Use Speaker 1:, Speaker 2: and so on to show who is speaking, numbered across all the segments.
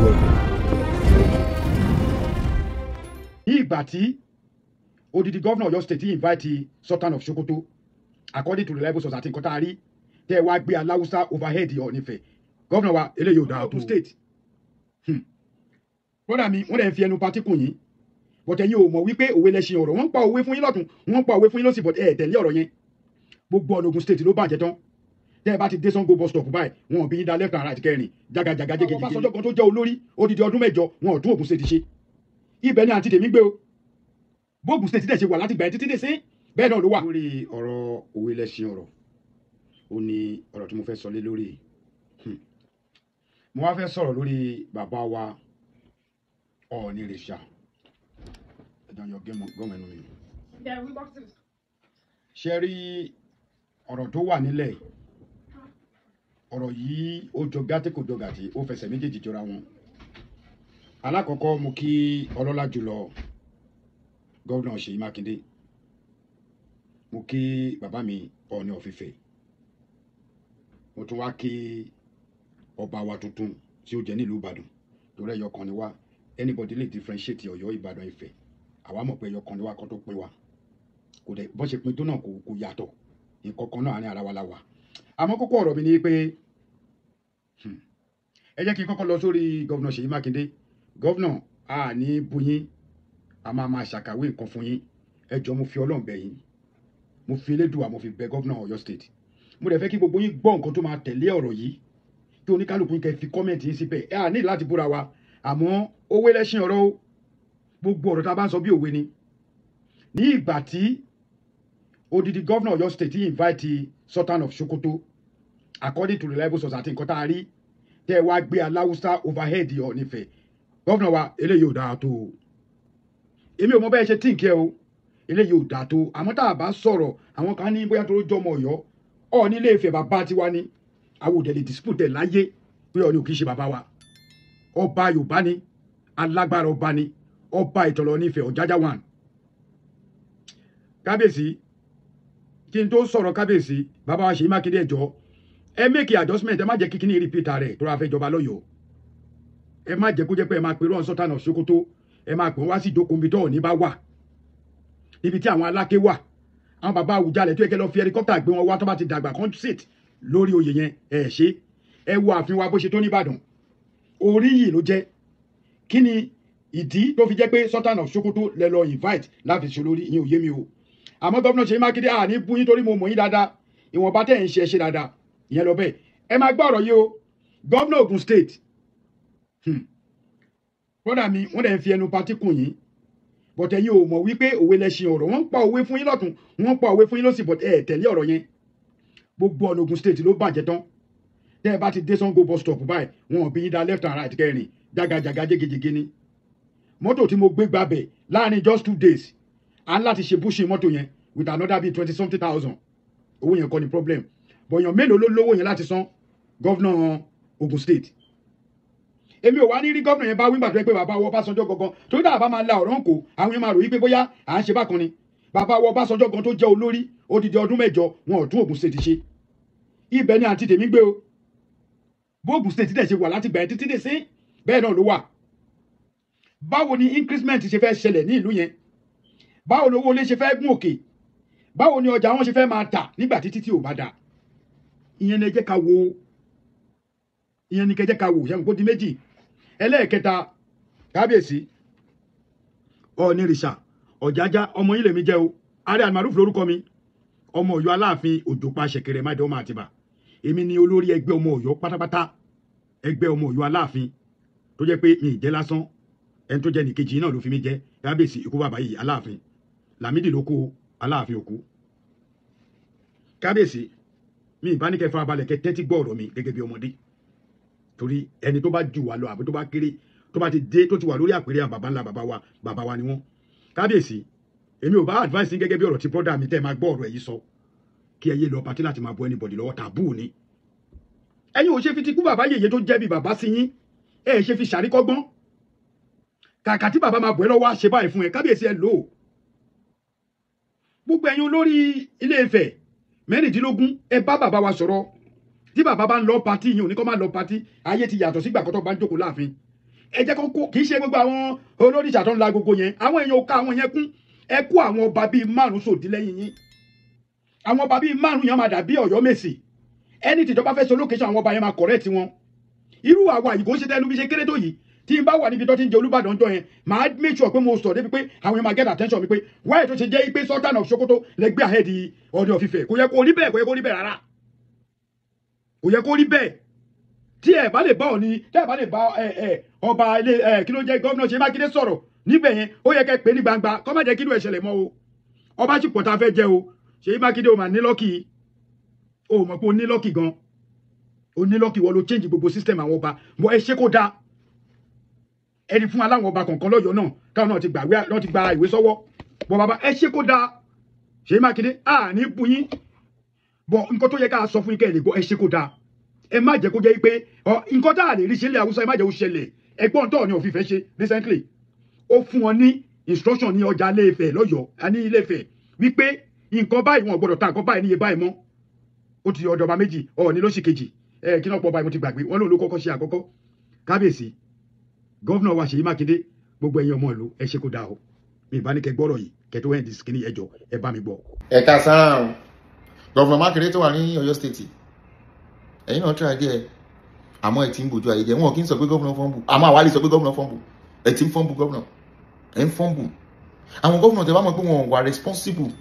Speaker 1: Welcome.
Speaker 2: Ní ìgbà tí odidi governor Ọ̀yọ́ State invite Sultan of Sokoto, according to reliable source àti nǹkan tá a rí, tẹ́ ẹ wá gbé aláwùsá overhead Ọọ̀ni Ifẹ̀, governor wa, eléyìí ò dáa tó. State, brother mi, wọ́n dẹ̀ ń fi ẹnu party kùn yín, but ẹ̀yin ò mọ̀ wípé òwe lẹ́ṣin ọ̀rọ̀. Wọ́n ń pa òwe fún yín lọ́tún, wọ́n ń pa òwe fún yín lọ́sì, but ẹ̀ tẹ̀lé ọ̀rọ̀ yẹn. Gbogbo ọ̀nà Ògùn State ló bàjẹ́ tán. Tẹ́ ẹ bá ti dé Sango bus stop báyìí, wọn ò bí yín da left and right kẹrin jagajaga jẹgẹjẹgẹ. Ọbásanjọ́ kan tó jẹ́ olórí odidi ọdún 8, wọn ò tún Ògùn State ṣe. Ibẹ̀ ni àǹtí tèmi gbé o. Bóògùn State dẹ̀ ṣe wà láti gbà yẹn títí dé sí, bẹ́ẹ̀ náà ló wà. Lórí ọ̀rọ̀ òwe lẹ́ṣin ọ̀rọ̀, ó ní ọ̀rọ̀ tí mo fẹ́ sọ lé lórí. Mo wá fẹ́ sọ̀rọ̀ lórí bàbá wa Ọọ̀nirìṣà. Ẹ̀dá yọ gọ́ọ̀mù ẹnu mi. Ṣe rí ọ̀rọ̀ tó wà nílẹ̀, ọ̀rọ̀ yìí, ó jọ gàtí, kò jọ gàtí, ó fẹsẹ̀ méjèèjì jọra wọn. Alákọ̀ọ́kọ́, mo kí ọlọ́lá jùlọ Governor Ṣèyí Mákindé, mo kí bàbá mi Ọọ̀ni of Ifẹ̀, mo tún wá kí ọba wa tuntun tí ó jẹ nílùú Ìbàdàn, torí ẹyọ kan ni wá. Anybody lè differentiate Ọ̀yọ́, Ìbàdàn, Ifẹ̀, àwa mọ̀ pé ẹyọ kan ni wá kó tó pín wa. Kò dẹ̀ bọ́n ṣe pín tó náà, kò yàtọ̀, nǹkan kan náà àárín ara wa la wà. Àmọ́ kókó ọ̀rọ̀ mi ni pé, ẹ jẹ́ kí n kọ́kọ́ lọ sórí Governor Ṣèyí Mákindé. Governor, a ní bú yín, a máa máa ṣàkàwé nǹkan fún yín. Ẹ jọ̀ọ́, mo fi Ọlọ́run bẹ̀ yín, mo fi Elédùà, mo fi bẹ̀ Governor Ọ̀yọ́ State. Mo dẹ̀ fẹ́ kí gbogbo yín gbọ́ nǹkan tó máa tẹ̀lé ọ̀rọ̀ yìí, kí oníkálukú yín kẹ́ fi comment yín síbẹ̀. Ẹ à ní láti búra wa, àmọ́ òwe lẹ́ṣin ọ̀rọ̀ o. Gbogbo ọ̀rọ̀ tá a bá ń sọ bí òwe ni. Ní ìgbà tí odidi Governor Ọ̀yọ́ State invite Sultan of Sokoto, according to reliable source àti nǹkan tá a rí, tẹ́ ẹ wá gbé aláwùsá overhead Ọọ̀ni Ifẹ̀, governor wa, eléyìí ò dáa tó o. Èmi ò mọ bẹ́ẹ̀ ṣe tí nkẹ́ o, eléyìí ò dáa tó. Àmọ́ tá a bá sọ̀rọ̀, àwọn kan ní bóyá tó jọmọ Ọ̀yọ́, Ọọ̀ni Ilé Ifẹ̀ bàbá tiwa ni. Àwọn òdẹ̀ lè dispute ẹ̀ láyé pé Ọọ̀ni ò kì í ṣe bàbá wa. Ọba Yorùbá ni, alágbára ọba ni, ọba ìtọ̀lọ̀ ní Ifẹ̀, Ọ̀jájá one. Kábíyèsí, kí n tó sọ̀rọ̀, kábíyèsí, bàbá wa Ṣèyí Mákindé, ẹ jọ̀ọ́, ẹ make adjustment. Ẹ má jẹ́ kíkíní repeat rẹ̀ tó ra fẹ́ jọba lọ́yọ̀ọ́. Ẹ má jẹ́ kó jẹ́ pé ẹ máa pe rán Sultan of Sokoto, ẹ máa pè wọ́n wá sí ìjókòó níbi tó Ọọ̀ni bá wà, níbi tí àwọn Aláké wà, àwọn bàbá Àwùjalẹ̀ tó yẹ kẹ́ lọ fi helicopter gbé wọn wá tó bá ti dàgbà kan sit lórí oyè yẹn. Ẹ ṣe, ẹ wo ààfin wa bó ṣe tó nìbàdàn, orí yìí ló jẹ́. Kí ni ìdí tó fi jẹ́ pé Sultan of Sokoto lẹ lọ invite láti ṣe lórí ìyẹn? Ò yé mi o. Àmọ́ Governor Ṣèyí Mákindé, àní bú yín torí mo mọ̀ yín dáadáa. Ìwọ̀nba tẹ̀ ń ṣe, ẹ ṣe dáadáa, ìyẹn lọ bẹ́ẹ̀. Ẹ máa gbọ́ ọ̀rọ̀ yìí o. Governor Ogun State, brother mi, wọ́n dẹ̀ ń fi ẹnu party kùn yín, but ẹ̀yin ò mọ̀ wípé òwe lẹ́ṣin ọ̀rọ̀. Wọ́n ń pa òwe fún yín lọ́tún, wọ́n ń pa òwe fún yín lọ́sì, but ẹ̀ tẹ̀lé ọ̀rọ̀ yẹn. Gbogbo ọ̀nà Ogun State ló bàjẹ́ tán. Tẹ́ ẹ bá ti dé Sango bus stop báyìí, wọn ò bí yín da left and right kẹrin jagajaga jégejège ni. Mọ́tò tí mo gbé gbabẹ̀ láàrin just 2 days, à ń láti ṣe bushing mọ́tò yẹn with another bíi twenty something thousand. Owó yẹn kọ́ ni problem, bọ̀yàn mélòó ló lówó yẹn láti san? Governor Ogun State, èmi ò wá ní rí governor yẹn bá wí gbàdúrà pé bàbá wọ Ọbásanjọ́ gangan, torí dáa bá máa la ọ̀rọ̀ ń kó, àwọn yẹn máa rò yí pé bóyá à ń ṣe bákan ni. Bàbá wọ Ọbásanjọ́ gan tó jẹ́ olórí odidi ọdún 8, wọn ò tún Ògùn State ṣe. Ibẹ̀ ni àǹtí tèmi gbé o. Bóògùn State dẹ̀ ṣe wà láti gbà yẹn títí dé sí, bẹ́ẹ̀ náà ló wà. Báwo ni increment ṣe fẹ́ ṣẹlẹ̀ ní ìlú yẹn? Báwo lowó ilé ṣe fẹ́ gún òkè? Báwo ni ọjà wọn ṣe fẹ́ máa tà nígbà títí tí ò bá dà? Ìyẹn ni ẹ jẹ́ ká wo, ìyẹn ni kẹ́ jẹ́ ká wò. Ṣẹ́gun kó di méjì. Ẹlẹ́ẹ̀kẹta, kábíyèsí Ọọ̀nìrìṣà Ọ̀jájá, ọmọ yín lèmi jẹ́ o. Ààrẹ Almaroof lórúkọ mi, ọmọ Ọ̀yọ́ Aláàfin Òjòpá Ṣẹ̀kẹ̀rẹ̀ májọ ọmọ Àtìbà. Èmi ni olórí ẹgbẹ́ ọmọ Ọ̀yọ́ pátápátá, ẹgbẹ́ ọmọ Ọ̀yọ́ Aláàfin, tó jẹ́ pé mi ì jẹ́ lásán. Ẹni tó jẹ́ nìkejì náà ló fi mí jẹ́ kábíyèsí. Ikú bàbá yìí, Aláàfin Lámídì ló kó Aláàfin òkú. Kábíyèsí mi, ìbá ní kẹ́ farabalẹ̀, kẹ́ tẹ́tí gbọ́ ọ̀rọ̀ mi gẹ́gẹ́ bí ọmọdé, torí ẹni tó bá jù wá lọ àbí tó bá kéré, tó bá ti dé, tó ti wà lórí àpèrè àwọn bàbá ńlá bàbá wa, bàbá wa ni wọ́n. Kábíyèsí, èmi ò bá advice yín gẹ́gẹ́ bí ọ̀rọ̀ tí brother mi tẹ́ máa gbọ́ ọ̀rọ̀ ẹ̀ yìí sọ, kí ẹ yé lọ party láti máa bọ anybody lọ́wọ́. Taboo ni. Ẹ̀yin ò ṣe fi ti kú bàbá yèyé tó jẹ́ bí bàbá sí yín, ẹ ṣe fi ṣàríkọ́gbọ́n. Kàkà tí bàbá máa bọ̀ ẹ́ lọ́wọ́, á ṣe báyìí fún ẹ. Kábíyèsí, ẹ lò ó. Gbogbo ẹ̀yin olórí Ilé Ifẹ̀ 16, ẹ bá bàbá wa sọ̀rọ̀. Tí bàbá bá ń lọ party yìí, ò ní kó má lọ party. Ayé ti yàtọ̀ sígbà kọ́tọ́ bá ń jókòó láàfin. Ẹ jẹ́ kó kì í ṣe gbogbo àwọn olóríṣà tó ń la gbogbo yẹn, àwọn èèyàn ò ká àwọn yẹn kún. Ẹ kó àwọn ọba bíi 5 sòdí lẹ́yìn yín. Àwọn ọba bíi 5 yẹn máa dàbí Ọ̀yọ́mèsì. Ẹni tìjọba fẹ́ ṣe location, àwọn ọba yẹn máa correct wọn. Irú àwa yìí kò ń ṣe tẹnu bí ṣe kéré tó yìí. Tí n bá wà níbi tó ti ń jẹ Olúbàdàn jọ yẹn, màá make sure pé mo sọ débi pé àwọn yẹn máa get attention mi pé wáyé tó ṣe jẹ́ pé Sultan of Sokoto lè gbé ahead Ọọ̀ni of Ifẹ̀. Kò yẹ kó rí bẹ́ẹ̀, kò yẹ kó rí bẹ́ẹ̀ rárá, kò yẹ kó rí bẹ́ẹ̀. Tí ẹ bá lè bá Ọọ̀ni, tí ẹ bá lè bá ọba ilé kí ló jẹ́ gómìnà Ṣèyí Mákindé sọ̀rọ̀ níbẹ̀ yẹn, ó yẹ kẹ́ pé ní gbangba kó má jẹ́ kí inú ẹ̀ ṣẹlẹ̀ mọ́ o. Ọba sì pọ̀ tá a fẹ́ jẹ o. Ṣèyí Mákindé, o mà ní lucky o, mọ̀ pé o ní lucky gan, o ní lucky. Wọ́n ló change gbogbo system àwọn ọba bọ́. Ẹ ṣe kó dáa, ẹni fún aláwọn ọba kọ̀ọ̀kan lọ́yọ̀ọ́ náà káwọn náà ti gbàgbé, náà ti gba ìwé sọ́wọ́ bọ́. Bàbá, ẹ ṣe kó dáa. Ṣèyí Mákindé, a ní bu yín bọ̀. Nǹkan tó yẹ ká sọ fún yín kẹ́ ẹ lè gbọ́, ẹ ṣe kó dáa. Ẹ má jẹ́ kó jẹ́ pé nǹkan tá a lè rí ṣe ilé Haúsá, ẹ má jẹ́ ó ṣẹlẹ̀. Ẹgbọ́n tó ní òfin fẹ́ ṣe recently, ó fún wọn ní instruction ní ọjà Ilé Ifẹ̀ lọ́yọ̀ọ́, ní Ilé Ifẹ̀, wípé nǹkan báyìí, wọn ò gbọ́dọ̀ ta nǹkan báyìí níye báyìí mọ́. Ó ti ọ̀dọ̀ ọba méjì, Ọọ̀ni lóṣì kejì ẹ kí náà pọ̀ báyìí, mo ti gbàgbé wọn lóun ló kọ́kọ́ ṣe àkọ́kọ́. Kábíyèsí, governor wa Ṣèyí Mákindé, gbogbo ẹ̀yin ọmọ ìlú, ẹ ṣe kó dáa o. Mi ìbá ní kẹ́ gbọ́rọ̀ yìí kẹ́ tó end kìíní, ẹjọ́ ẹ bá mi gbọ́.
Speaker 1: Ẹ̀ka sáà o, Governor Mákindé tó wà ní Ọ̀yọ́ State, ẹ̀yin náà try díẹ̀, àmọ́ ẹ̀ tí ń bójú ayé jẹ́. Wọn kì í sọ pé governor fumble, àmọ́ àwa lè sọ pé governor fumble. Ẹ̀ tí ń fumble, governor, ẹ̀ ń fumble. Àwọn governor tẹ bá mọ̀ pé wọn wà responsible,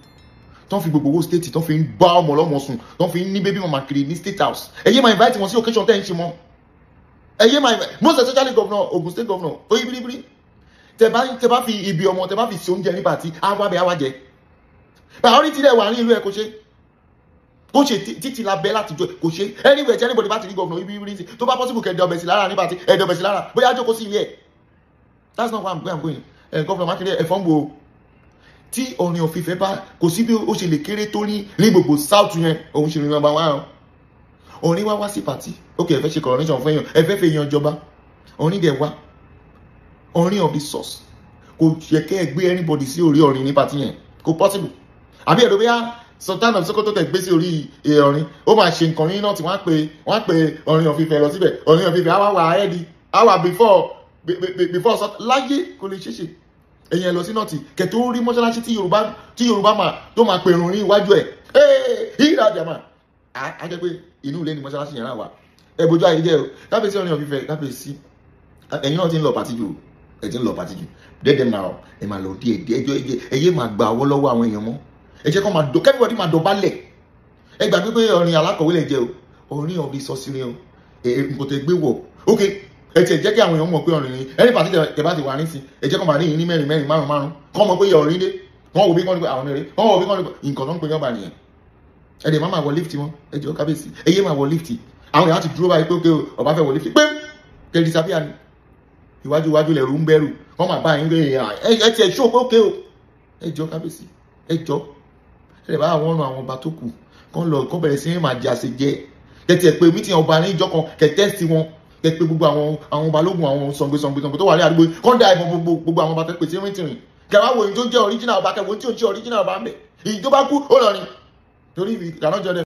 Speaker 1: tó ń fi gbogbo owó state, tó ń fi ń bá ọmọ ọlọ́mọ sùn, tó ń fi ń ní baby mama kiri ní state house, ẹ yé máa invite wọn sí occasion tẹ́ ń ṣe mọ́. Ẹ yé máa invite, most especially governor Ogun State, Governor Oyibiribiri. Tẹ bá fi ibi ọmọ, tẹ bá fi ṣe oúnjẹ ní party, á wá bẹ, á wá jẹ. Priority dẹ̀ wà ní ìlú ẹ̀, kò ṣe kó ṣe títí la bẹ́ láti jọ kò ṣe. Anywhere tí anybody bá ti rí Governor Oyibiribiri sí, tó bá possible, kẹ́ ẹ dọ̀bẹ̀ sí lára ní party, ẹ dọ̀bẹ̀ sí lára, bóyá jókòó sí ilé ẹ̀. That's not where I'm going. Ẹ Governor Mákindé, ẹ fọ́n bo tí Ọọ̀ni of Ifẹ̀ bá kò sí bí ó ṣe lè kéré tó ní gbogbo south yẹn, òun ṣe ní number one. Ọọ̀ni wá wá sí party, ok, ẹ fẹ́ ṣe coronation fún èèyàn, ẹ fẹ́ fi èèyàn jọba, Ọọ̀ni dẹ̀ wá. Ọọ̀ni of the source, kò yẹ kẹ́ ẹ gbé anybody sí orí Ọọ̀ni ní party yẹn, kò possible. Àbí ẹ̀rọ bóyá Sultan of Sokoto tẹ̀ gbé sí orí Ọọ̀ni, ó máa ṣe nǹkan ní náà tí wọ́n á pè Ọọ̀ni of Ifẹ̀ lọ síbẹ̀. Ọọ̀ni of Ifẹ̀ á wá wà ahead, á wà before Sultan. Láyé, kò lè ṣeéṣe. Ẹ̀yin ẹ̀ lọ sí north, kẹ̀tọ́ rí mọ́ṣáláṣí tí Yorùbá máa tó máa pèrún ní iwájú ẹ̀ ìrà jàmà, á jẹ́ pé inú ilé ni mọ́ṣáláṣí yẹn náà wà. Ẹ bójú ayé jẹ́ o. Kábíyèsí Ọọ̀ni of Ifẹ̀, kábíyèsí, ẹ̀yin náà ti ń lọ party jù, ẹ ti ń lọ party jù. Dẹ́dẹ̀ náà, ẹ máa lọ díẹ̀ díẹ̀. Ẹjọ́ ẹ yé máa gba ọwọ́ lọ́wọ́ àwọn èèyàn mọ́. Ẹ jẹ́ kó máa dọ̀, k'everybody máa dọ̀bálẹ̀. Ẹ gbàgbé pé Ọọ̀ni alákọ̀wé lè jẹ́ o, Ọọ̀ni of the source ni o. Nǹkan tẹ gbé wọ̀, ok, ẹ tiẹ̀ jẹ́ kí àwọn èèyàn mọ̀ pé Ọọ̀ni ni. Ẹni party tẹ bá ti wà nísìn, ẹ jẹ́ kó máa rí yín ní mẹ́rin mẹ́rin, márùn márùn, kọ́ mọ̀ pé Ọọ̀ni dé. Wọ́n wò bí kọ́ ni pé àwọn eré, wọ́n wò bí kọ́ ni pé nǹkan tó ń pè yọ̀bà nìyẹn. Ẹ dẹ̀ má máa wọ lift wọn. Ẹ jọ̀ọ́ kábíyèsí, ẹ yé máa wọ lift. Àwọn èèyàn ti dúró báyìí pé ok, ọba fẹ́ wọ lift, pé kẹ́ disappear ni. Iwájú iwájú lẹ̀rù ń bẹ̀rù, wọ́n máa bá yín pé ẹ tiẹ̀ ṣó pé ok o. Ẹ jọ̀ọ́ kábíyèsí, ẹ jọ̀ọ́, ẹ lè bá àwọn ọ̀nà àwọn ọba tó kù kán lọ, kán bẹ̀rẹ̀ sí ní máa jẹ àṣejẹ. Kẹ tiẹ̀ pé meeting ọba ní ìjọ kan, kẹ test wọn, kẹ pé gbogbo àwọn balógun, àwọn sọ̀ngbẹ sọ̀ngbẹ sọ̀ngbẹ tó wà ní àdúgbò, kán dá ìbọn gbogbo àwọn ọba tẹ pè sí meeting, kẹ wá wo èyí tó jẹ́ original ọba, kẹ wo tí ò ń jẹ́ original ọba ń bẹ̀. Èyí tó bá kú, ó lọ rìn torí ìkànnà jọ dẹ.